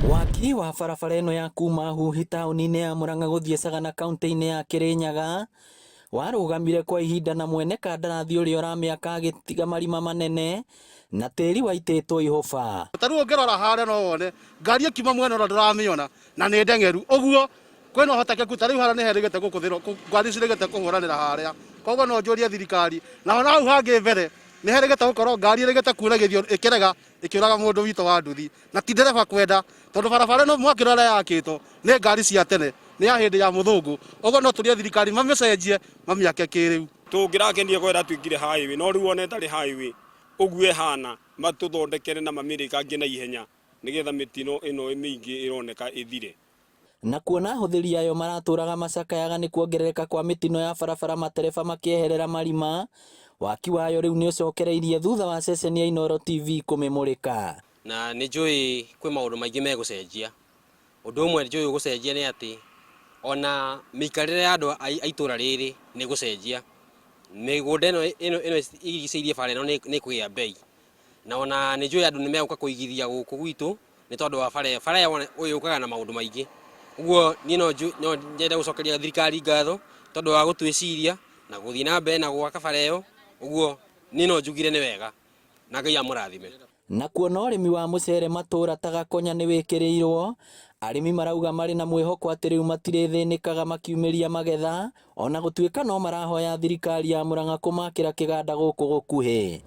Waki wa barabara ĩno ya kuma Huhi taũni-inĩ ya Murang'a gũthiĩ Sagana kaunti-inĩ ya Kirinyaga warũgamire kwa ihinda na mwene kandarathi ũrĩa ũramĩaka agĩtiga marima manene na tĩri waitĩtwo ihũba. Ta rĩu ũngĩrora harĩa no wone ngari ĩkiuma mwena ũrĩa ndũramĩona na nĩ ndeng'eru ũguo kwĩna ũhotekeku ta rĩu harĩa nĩ herĩgĩte gũkũthĩrwo ngari cirĩgĩte kũhũranĩra harĩa. Koguo no njũrie thirikari naho na hau hangĩ mbere nĩ herĩgĩte gũkorwo ngari ĩrĩgĩte kuura ĩgĩthiĩ ĩkĩrega ĩkĩũraga mũndũ witũ wa nduthi na ti ndereba kwenda tondũ barabara ĩno mwakĩrora ũrĩa yakĩtwo nĩ ngari cia tene nĩ ya hĩndĩ ya mũthũngũ. Ũguo no tũrie thirikari mamĩcenjie mamĩake kĩrĩu. Tũngĩrakenire korwo ĩratuĩkire highway no rĩu ona ĩtarĩ highway ũguo ĩhana matũthondekere na mamĩrĩkangie na ihenya nĩgetha mĩtino ĩno mĩingĩ ĩroneka ĩthire. Na kuona ahũthĩri ayo maratũraga macakayaga nĩ kuongerereka kwa mĩtino ya barabara matereba makĩeherera marima, waki wayo rĩu nĩ ũcokereirie thutha wa ceceni ya Inooro TV kũmĩmũrĩka. Na nĩ njũĩ kwĩ maũndũ maingĩ megũcenjia. Ũndũ ũmwe njũĩ ũgũcenjia nĩ atĩ ona mĩikarĩre ya andũ a itũra rĩrĩ nĩ ĩgũcenjia. Mĩgũnda ĩno ĩno ĩno ĩrigicĩirie bara ĩno nĩ ĩkũgĩa mbei. Na ona nĩ njũĩ andũ nĩ megũka kũigithia gũkũ gwitũ nĩ tondũ wa bara ĩyo. Bara ĩyo yũkaga na maũndũ maingĩ. Ũguo niĩ no no nyende gũcokeria thirikari ngatho tondũ wa gũtwĩciria na gũthiĩ na mbere na gwaka bara ĩyo. Ũguo niĩ no njugire nĩ wega na Ngai amũrathime. Na kuona ũrĩmi wa mũcere matũra ta Gakonya nĩ wĩkĩrĩirwo, arĩmi marauga marĩ na mwĩhoko atĩ rĩu matirĩthĩnĩkaga makiumĩria magetha, ona gũtuĩka no marahoya thirikari ya Murang'a kũmakĩra kĩganda gũkũ gũkuhĩ.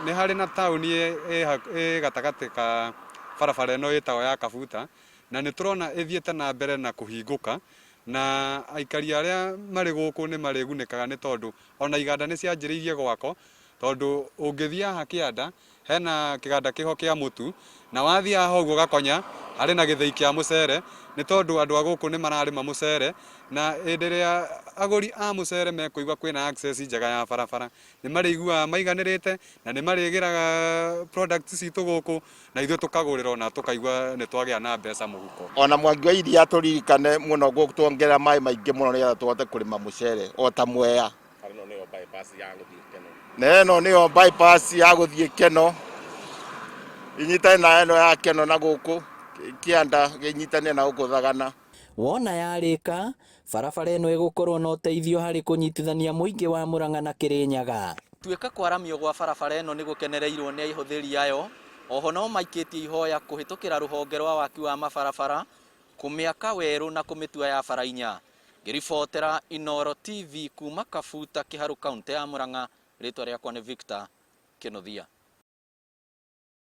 Nĩ harĩ na taũni ĩ gatagatĩ ka barabara ĩno ĩtagwo ya Kabuta, na nĩ tũrona ĩthiĩte na mbere na kũhingũka, na aikari arĩa marĩ gũkũ nĩ marĩgunĩkaga nĩ tondũ ona iganda nĩ cianjĩrĩirie gwakwo, tondũ ũngĩthiĩ haha kĩanda hena kĩganda kĩho kĩa mũtu, na wathiĩ haha ũguo Gakonya harĩ na gĩthĩi kĩa mũcere, nĩ tondũ andũ a gũkũ nĩ mararĩma mũcere, na hĩndĩ ĩrĩa agũri a mũcere mekũigua kwĩna access njega ya barabara, nĩ marĩiguaga maiganĩrĩte na nĩ marĩgĩraga products citũ gũkũ, na ithuĩ tũkagũrĩrwo na tũkaigua nĩ twagĩa na mbeca mũhuko. Ona Mwangi wa Iria tũririkane mũno gũtuongerera maĩ maingĩ mũno nĩgetha tũhote kũrĩma mũcere o ta Mwea. Na ĩno nĩyo bypass ya gũthiĩ Keno, inyitane na ĩno ya Keno na gũkũ kĩanda gĩnyitane na gũkũ Thagana. Wona yarĩka, barabara ĩno ĩgũkorwo na ũteithio harĩ kũnyitithania mũingĩ wa Murang'a na Kĩrĩnyaga. Tuĩka kwaramio gwa barabara ĩno nĩ gũkenereirwo nĩ ahũthĩri ayo, oho no maikĩtie ihoya kũhĩtũkĩra rũhonge rwa waki wa mabarabara kũmĩaka werũ na kũmĩtua ya bara inya. Ngĩribotera Inooro TV kuma Kabuta, Kĩharũ, kauntĩ ya Murang'a, rĩtwa rĩakwa nĩ Victor Kĩnuthia.